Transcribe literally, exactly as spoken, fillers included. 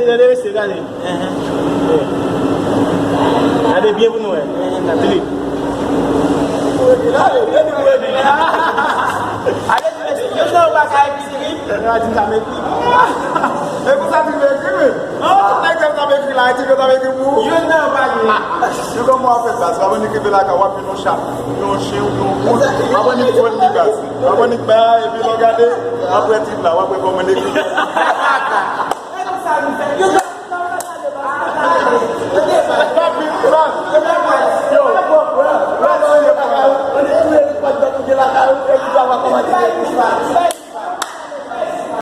Tande, tande, mesye, tande. Gade byen pou nou wè. Tande. Gade byen, mesye, yo nan bagay ki trip. Yo di m sa m ekri. E pou sa di m ekri, wi. Tout nèg sa m ekri la, e di yo sa m ekri pou ou. Yo nan bagay. Nou kòman w ap fè baz, w ap annik rive lakay, w ap jwenn yon chat, yon chen, yon poul, w ap annik fon li baz. W ap annik bay, epi lè w gade, w ap wè tit la, w ap wè kòman l ekri.